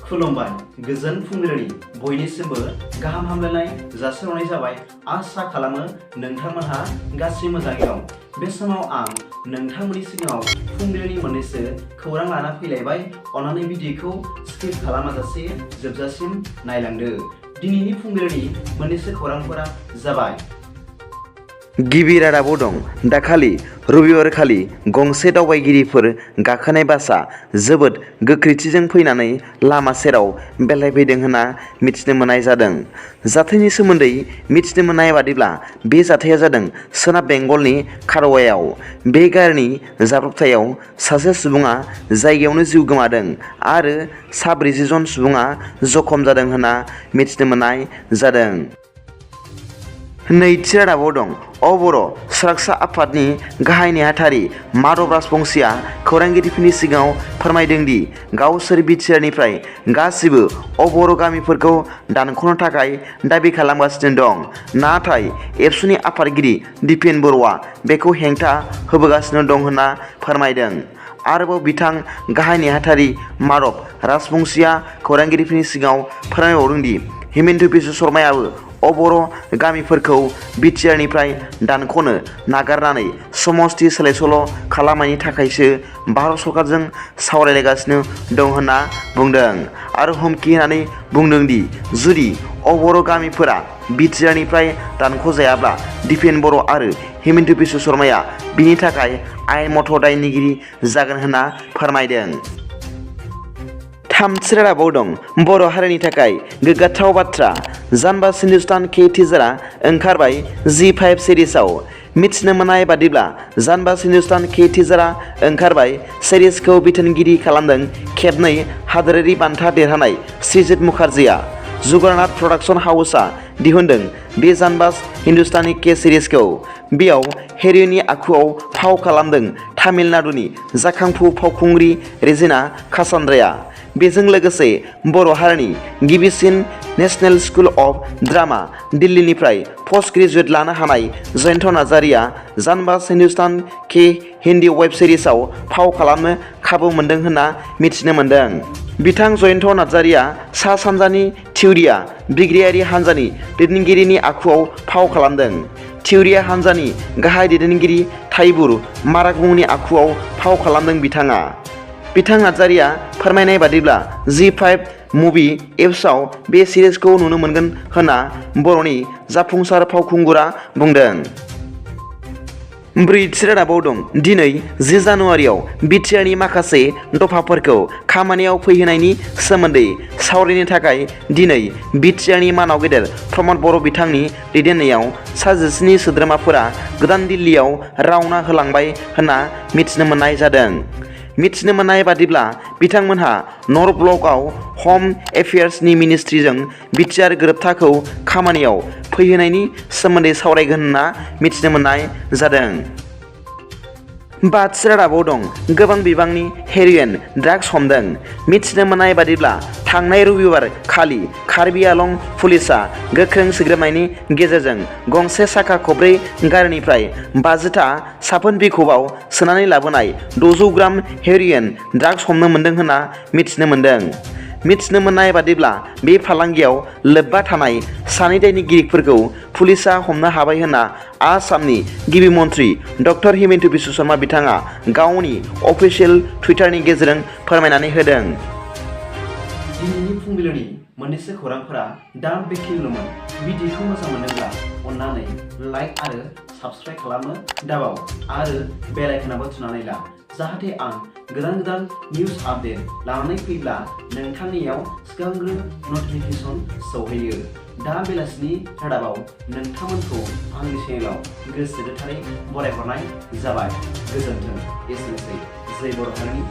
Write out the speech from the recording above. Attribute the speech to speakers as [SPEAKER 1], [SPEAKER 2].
[SPEAKER 1] खुलुमबाय गोजोन फुंबिलिनि बयनिसिमबो गाहाम हामलायनाय जासिहरनाय जाबाय। आसा खालामो नोंथांमोनहा गासै मोजाङै दं। बे समाव आं नोंथांमोननि सिगाङाव फुंबिलिनि मोननैसो खौरां लाना फैलायबाय। अन्नानै भिडिअखौ स्किप खालामाजासे जोबजासिम नायलांदो। दिनैनि फुंबिलिनि मोननैसो खौरांफोरा जाबाय।
[SPEAKER 2] गिबि रादाबाव दं। दाखालि रबिबारखालि गंसे दावबायगिरिफोर गाखोनाय बासआ जोबोद गोख्रैथिजों फैनानै लामा सेराव बेलथायफैदों होनना मिथिनो मोननाय जादों। जाथायनि सोमोन्दै मिथिनो मोननाय बादिब्ला बे जाथाया जादों सोनाब बेंगलनि खारवायाव। बे गारिनि जाब्रबथायाव सासे सुबुङा जायगायावनो जिउ गोमादों आरो सा 40 जन सुबुङा जखम जादों होनना मिथिनो मोननाय जादों। नैथि रादाबाव दं। बर' सुरक्षा आफादनि गाहाय नेहाथारि माधव राजबंशीया खौरांगिरिफोरनि सिगाङाव फोरमायदों दि गावसोर बिटिआरनिफ्राय गासिबो बर' गामिफोरखौ दानख'नो थाखाय दाबि खालामगासिनो दं। नाथाय एबसुनि आफादगिरि दिपेन बर'आ बेखौ हेंथा होबोगासिनो दं होनना फोरमायदों। आरोबाव बिथां गाहाय नेहाथारि माधव राजबंशीया खौरांगिरिफोरनि सिगाङाव फोरमायबावदों दि हिमन्त बिश्व शर्मायाबो बर' गामिफोरखौ बिटिआरनिफ्राय दानख'नो नागारनानै समस्ति सोलायसोल' खालामनायनि थाखायसो भारत सरकारजों सावरायलायगासिनो दं होनना बुंदों आरो हुमखि होनानै बुंदों दि जुदि बर' गामिफोरा बिटिआरनिफ्राय दानख'जायाब्ला दिपेन बर' आरो हिमन्त बिश्व शर्माया बिनि थाखाय आयेन मथ' दायनिगिरि जागोन होनना फोरमायदों। थामथि रादाबाव दं। बर' हारिनि थाखाय गोग्गाथाव बाथ्रा। जानबास हिन्दुस्तान के टिजारआ ओंखारबाय G5 सिरिजआव। मिथिनो मोननाय बादिब्ला जानबास हिन्दुस्तान के टिजारआ ओंखारबाय। सिरिजखौ बिथोनगिरि खालामदों खेबनै हादोरारि बान्था देरहानाय श्रीजित मुखार्जीआ। जुगरनाट प्रडाक्शन हाउसआ दिहुनदों बे जानबास हिन्दुस्तानी के सिरिजखौ। बेयाव हेर'इननि आखुआव फाव खालामदों तामिलनाडुनि जाखांफु फावखुंग्रि रेजिना कासान्द्राया। बेजों लोगोसे बर' हारिनि गिबिसिन नेशनेल स्कुल अफ ड्रामा दिल्लीनिफ्राय पस्ट ग्रेजुएट लानो हानाय जयन्त नार्जारीआ जानबास हिन्दुस्तान के हिन्दी वेब सिरिजआव फाव खालामनो खाबु मोनदों होनना मिथिनो मोनदों। बिथां जयन्त नार्जारीआ सा सानजानि थिउरिया बिग्रायारि हान्जानि दैदेनगिरिनि आखुआव फाव खालामदों। थिउरिया हान्जानि गाहाय दैदेनगिरि थाइबुर माराक मुंनि आखुआव फाव खालामदों बिथाङा। बिथां नार्जारीआ फोरमायनाय बादिब्ला G5 मुभि एप्सआव बे सिरिजखौ नुनो मोनगोन होनना बर'नि जाफुंसार फावखुंगुरा बुंदों। ब्रैथि रादाबाव दं। दिनै 10 जानुवारियाव बिटिआरनि माखासे दफाफोरखौ खामानियाव फैहोनायनि सोमोन्दै सावरायनो थाखाय दिनै बिटिआरनि मानाव गेदेर प्रमद बर' बिथांनि दैदेननायाव सा 17 सोद्रोमाफोरा गोदान दिल्लीयाव रावना होलांबाय होनना मिथिनो मोननाय जादों। मिथिनो मोननाय बादिब्ला बिथांमोनहा नर्थ ब्लकआव हम एफेयार्सनि मिनिस्ट्रिजों बिटिआर गोरोबथाखौ खामानियाव फैहोनायनि सोमोन्दै सावरायगोन होनना मिथिनो मोननाय जादों। बाथि रादाबाव दं। गोबां बिबांनि हेर'इन ड्राग्स हमदों। मिथिनो मोननाय बादिब्ला थांनाय रबिबार खालि कार्बि आलं पुलिसआ गोख्रों सिग्रोमनायनि गेजेरजों गंसे साखा खबब्रै गारिनिफ्राय 50टा साफोन बिखबआव सोनानै लाबोनाय 600 ग्राम हेर'इन ड्राग्स हमनो मोनदों होनना मिथिनो मोनदों। मिथिनो मोननाय बादिब्ला बे फालांगियाव लोब्बा थानाय सानै दायनिगिरिफोरखौ पुलिसआ हमनो हाबाय होनना आसामनि गिबि मन्थ्रि डक्टर हिमन्त बिश्व शर्मा बिथाङा गावनि अफिसियेल टुइटारनि गेजेरजों फोरमायनानै होदों।
[SPEAKER 1] दिनैनि फुंबिलिनि मोननैसो खौरांफोरा दा बेखिनिल'मोन। भिडिअखौ मोजां मोनोब्ला अन्नानै लाइक आरो साबस्क्राइब खालामनो दाबाव आरो बेल आइकनआबो थुनानै ला, जाहाथे आं गोदान निउस आपडेट लानानै फैब्ला नोंथांनियाव सिगांग्रो नटिफिकेसन सौहैयो। दा बेलासिनि रादाबाव नोंथांमोनखौ आंनि चेनेलाव गोसो गोथारै बरायहरनाय जाबाय। गोजोन्थों। एसेनोसै। जय बर' हारिनि